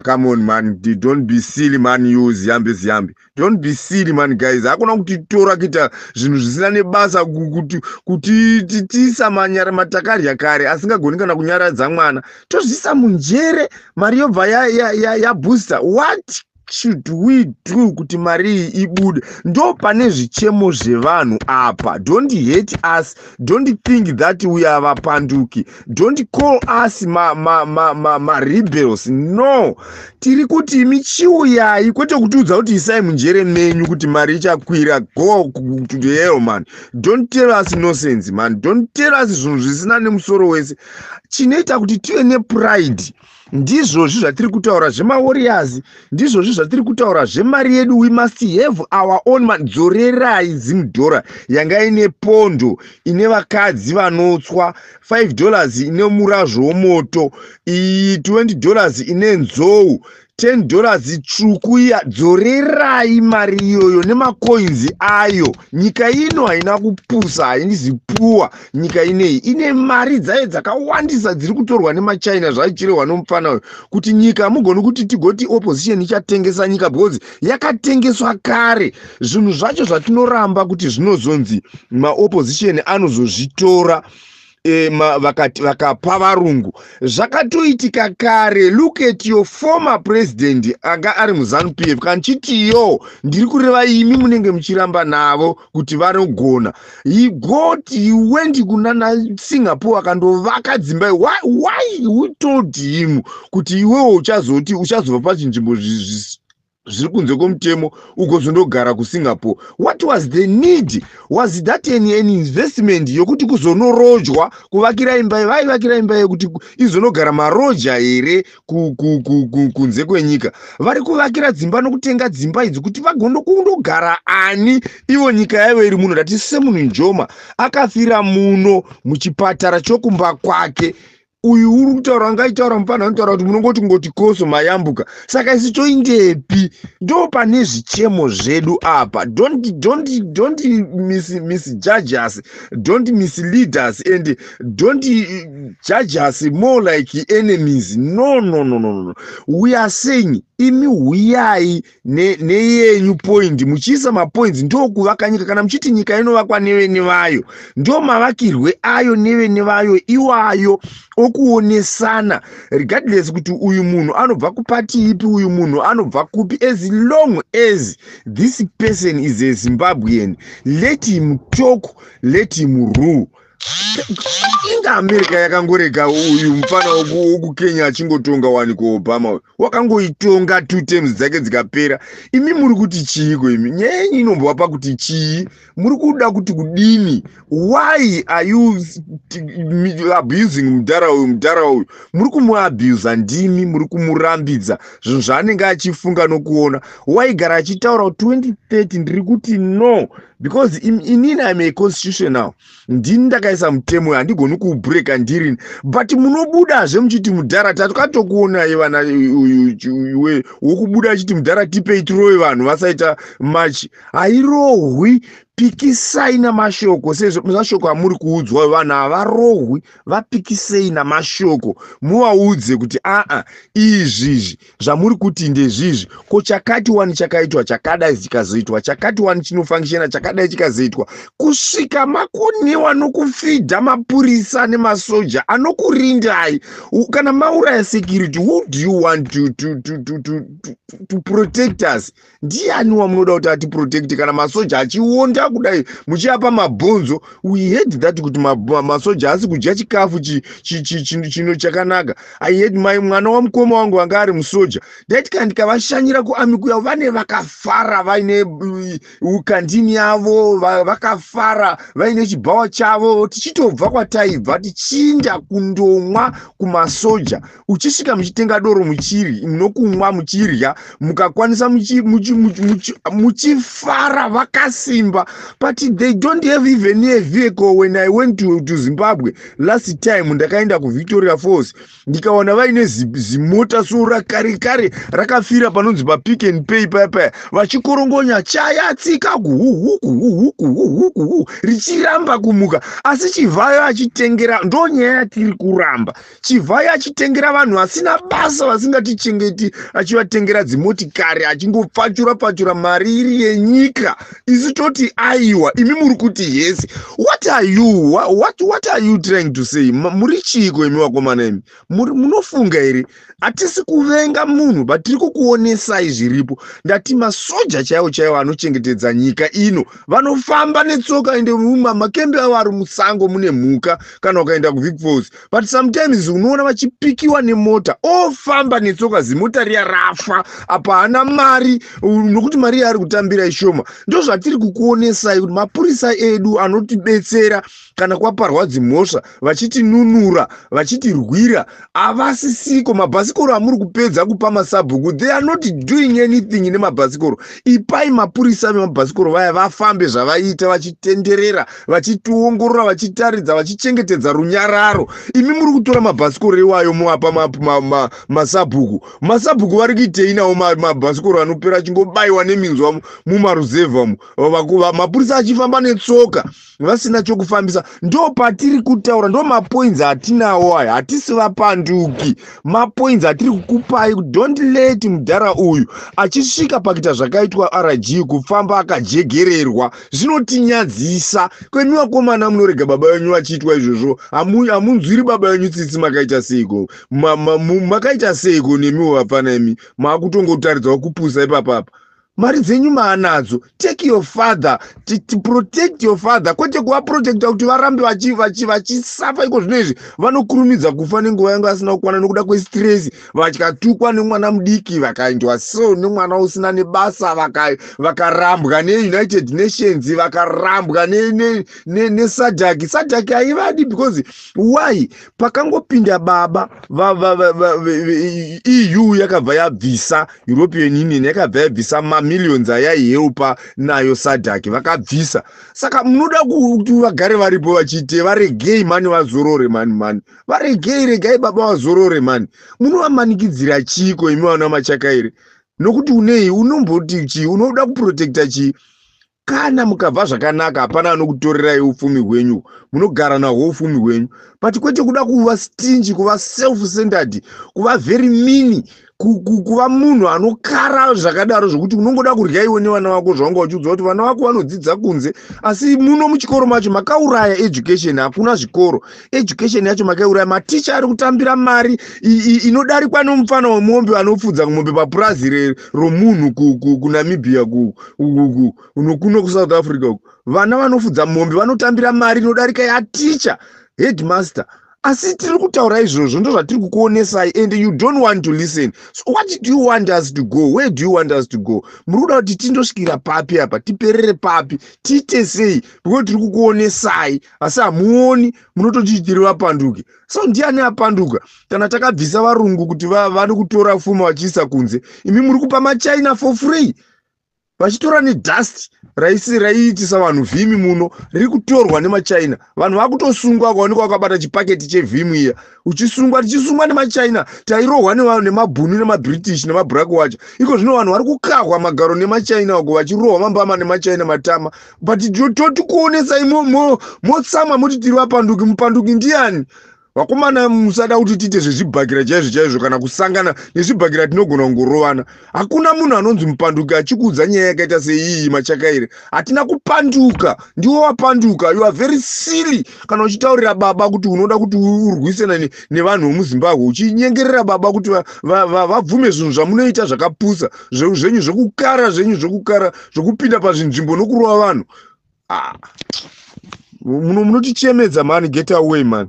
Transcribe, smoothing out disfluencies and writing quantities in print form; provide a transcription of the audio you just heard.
Come on, man, don't be silly, man. You Ziyambi Ziyambi, don't be silly, man. Guys, hakuna kutitora kuita zvinhu zvisina nebasa, kuti tiisa manyara matakarya kare asingagoni kana kunyaradza mwana. Tozvisa munjere, mari yobva yabooster. What should we do kuti mari iyi ibude? Ndo pane zvichemo zvevanhu apa. Don't hate us, don't think that we are vapanduki, don't call us marebels, ma, ma, ma, ma no. Tiri kuti imi chiuyai, kwete kutiudza kuti isai munjere menyu kuti mari ichakwira. Go to the hell, man. Don't tell us nonsense, man. Don't tell us zvinhu zvisina nemusoro wese. Chinoita kuti tive nepride ndizvozvi zvatiri kutaura zvemawarriors, ndizvozvi zvatiri kutaura zvemari yedu. We must have our own man. Dzorerai Zimdollar yanga ine pondo ine vakadzi vanotswa, $5 ine murazvo womoto, iyi $20 ine nzou, $10 tsvuku iya. Dzorerai mari iyoyo nemacoins ayo. Nyika ino haina kupusa, hainizi puwa. Nyika ineyi ine mari dzayo dzakawandisa dziri kutorwa nemaChina, zvaichirehwa nomufana uyu kuti nyika mugoni kuti tigoti opposition ichatengesa nyika, because yakatengeswa kare. Zvinhu zvacho zvatinoramba kuti zvinozonzi maopposition anozozvitora, vakapa varungu, zvakatoitika kare. Look at your former president anga ari muZANU PF. Kana chitiyo, ndiri kureva imi munenge muchiramba navo kuti vanogona. He went kuna Singapore akandovaka dzimba. Why? Who told him kuti iwewo uchazoti uchazobva pachinzvimbo zviri kunze kwomutemo ugozondogara kuSingapore? What was the need? Was that an investment yokuti kuzonorojwa, kuvakira imba? Vaivakira imba yekuti izonogara maroja here kunze kwenyika? Vari kuvakira dzimba nokutenga dzimba idzi kuti vagondokundogara ani ivo nyika yavo iri muno? Ndati semunhu Njoma akafira muno muchipatara chokumba kwake. Uyu uri kutaura, angaitaura mufana anotaura kuti munongoti ngoti koso mayambuka. Saka isi toindepi? Ndo pane zvichemo zvedu apa. Don't misjudge us, don't mislead us and don't judge us more like enemies. No, no, no, no, no. We are saying imi huyai neyenyu point, muchiisa mapoints, ndokuvaka nyika. Kana muchiti nyika inovakwa nevene vayo, ndo mavakirwe ayo nevene vayo iwayo okuonesana, regardless kuti uyu munhu anobva kupati ipi, uyu munhu anobva kupi. As long as this person is a Zimbabwean, let him talk, let him rule. Inga America yakangorega uyu mufana wokuKenya achingotonga wani. KuObama uyu wakangoitonga two terms dzake dzikapera. Imi muri kuti chiiko? Imi nyaya yenyu inombova pakuti chii? Muri kuda kuti kudini? Why are you abusing mudhara uyu? Mudhara uyu muri kumuabusa, ndimi muri kumurambidza zvinhu zvaanenge achifunga nokuona. Waigara achitaura 2030, ndiri kuti no, because inini I'm a constitutional, ndini ndakaisa mutemo, handigoni kuubreka ndirini. But munobudazve muchiti mudhara, takatokuonai vana uyu wokubuda achiti mudhara tipei tirove vanhu vasaita machi. Hairohwi. Pikisai namashoko semashoko amuri kuudzwa. Vanhu havarohwi, vapikisei namashoko, muvaudze kuti aa, izvizvi zvamuri kuti ndezvizvi, ko chakati wani chakaitwa chakadai, chikazoitwa chakati wani, chinofunctiona chakadai, chikazoitwa, kusvika makoniwa nokufidha mapurisa nemasoja anokurindai. Kana mauraya security, who do you want to protect us? Ndiani wamunoda kuti atiprotect kana masoja achionda kudai, muchiapa mabhonzo? We heard that kuti masoja asi kudya chikafu chino chakanaka. I heard my mwana wamukoma wangu anga ari musoja. Ndaiti kana ndikavashanyira kuarmy kuya, vane vakafara, vaine kandini yavo, vakafara vaine chibhawa chavo. Tichitobva kwataibva tichiinda kundomwa kumasoja, uchisvika muchitenga doro, muchiri nokumwa, muchirya mukakwanisa, muchifara, vakasimba. But they don't have even a vehicle. When I went to Zimbabwe last time, ndakaenda kuVictoria Falls, ndikawana vaine zimota so rakare kare rakafira panonzi paPick and Pay paya paya, vachikorongonya chayatsika guhuhuguhuhuguhuguhu, richiramba kumuka. Asi Chivhayo achitengera, ndo nyaya yatiri kuramba, Chivhayo achitengera vanhu vasina basa, vasingatichengeti, achivatengera dzimotikari, achingopfachura pfachura mari iri yenyika. Isu toti aiwa, imi muri kuti yes. What are you, what are you trying to say? Muri chiiko imi vakomana imi? Munofunga here? Hatisi kuvenga munhu, but tiri kukuonesai zviripo. Ndati masoja chaiwo chaiwo anochengetedza nyika ino vanofamba netsoka, ende makembe avo ari musango mune mhuka kana ukaenda kuVic Falls, but sometimes unoona vachipikiwa nemota, ofamba netsoka, zimota riya rafa apa haana mari, nokuti mari yaari kutambira ishoma. Ndo zvatiri kukuonesai kuti mapurisa edu anotibetsera kana kwaparwa dzimhosva, vachitinunura, vachitirwira, havasisiko. Mabhasikoro amuri kupedza kupa masabhuku, they are not doing anything nemabhasikoro. Ipai mapurisa vemabhasikoro vaya vafambe zvavaiita, vachitenderera, vachitiongorora, vachitaridza, vachichengetedza runyararo. Imi muri kutora mabhasikoro iwayo muapa masabhuku. Masabhuku vari kuitei nawo mabhasikoro anopera achingobayiwa neminzwa mumaruzevha umu, mapurisa achifamba netsoka vasina chokufambisa? Ndo patiri kutaura, ndo mapoints atinawo aya. Hatisi vapanduki. Mapoints atiri kukupai, don't let mudhara uyu achisvika pakuita zvakaitwa RG, kufamba akajegererwa. Zvinotinyadzisa. Kwemi vakomana munorega baba venyu vachiitwa izvozvo, hamunzwiri baba venyu tsitsi. Makaita seiko? Makaita seiko nemiwo vapfana imi? Maakutongotaridzawo kupusa ipapapa. Mari dzenyu maanadzo. Take your father to protect your father, kwete kuvaprotecta kuti varambe vachisafa. Iko zvino izvi vanokurumidza kufa nenguva yanga asina kukwana nokuda kwestress. Vakatukwa nemwana mudiki, vakaendwa so nemwana usina nebasa, vakarambwa neUnited Nations, vakarambwa neSADC. SADC haivadi because why? Pakangopinda baba, EU yakabva yabvisa, European Union yakabva yabvisa mamillions ayaihelpa nayo SADC, vakabvisa. Saka munoda kuti vagare varipo vachiite? Varegei mani, vazorore mani, mani, varegei, regai baba vazorore mani. Munovamanikidzira chiiko imi vana Machakaire? Nokuti unei unomboti chii? Unoda kuprotecta chii? Kana mukabva zvakanaka, hapana anokutorerai upfumi hwenyu, munogara nahwo upfumi hwenyu, but kwete kuda kuva stingy, kuva self centered, kuva very mean, kuva munhu anokara zvakadaro zvokuti unongoda kurya iwe nevana vako. Zvavanga uchiudza kuti vana vako vanodzidza kunze, asi muno muchikoro macho makauraya education. Hakuna zvikoro, education yacho makauraya. Maticha ari kutambira mari inodarikwa nomufana wemombe anopfudza mombe papurazi romunhu kuNamibia, kuno kuSouth Africa uku. Vana vanofudza mombe vanotambira mari inodarika yaticha, headmaster. Asi tiri kutaura izvozvo, ndo zvatiri kukuonesai, and you don't want to listen. So what do you want us to go? Where do you want us to go? Muri kuda kuti tindosvikira papi apa? Tiperere papi? Tiite sei? Because tiri kukuonesai, asi hamuoni. Munototi tiri vapanduki. So ndiani apanduka kana takabvisa varungu kuti vari kutora pfuma vachiisa kunze? Imi muri kupa maChina for free, vachitora nedust raisi raiitisa vanhu vhimi muno, riri kutorwa nemaChina. Vanhu vakutosungwa kuwanikwa vakabata chipaketi chevhimu iya, uchisungwa, tichisungwa nemaChina. Tairohwa nemabhunu, nemaBritish, nemablack wacho. Iko zvino vanhu vari kukahwa magaro nemaChina uko, vachirohwa mambama nemaChina matama. But totikuonesai, motsamwa, moti tiri vapanduki. Mupanduki ndiani, vakomana? Musada kuti tiite zvezvibhakira chaizvo chaizvo. Kana kusangana nezvibhakira, tinogona kungorovana. Hakuna munhu anonzi mupanduki achikuudza nyaya yakaita seiyi. Machakaire, hatina kupanduka, ndiwo wapanduka. You are very silly kana uchitaurira baba kuti unoda kuti urwisana nevanhu vemuZimbabwe, uchinyengerera baba kuti vabvume zvinhu zvamunoita zvakapusa zvenyu, zvekukara zvenyu, zvekukara, zvekupinda pazvinzvimbo nokurova vanhu. Ah. Munotichemedza mani. Get away, man.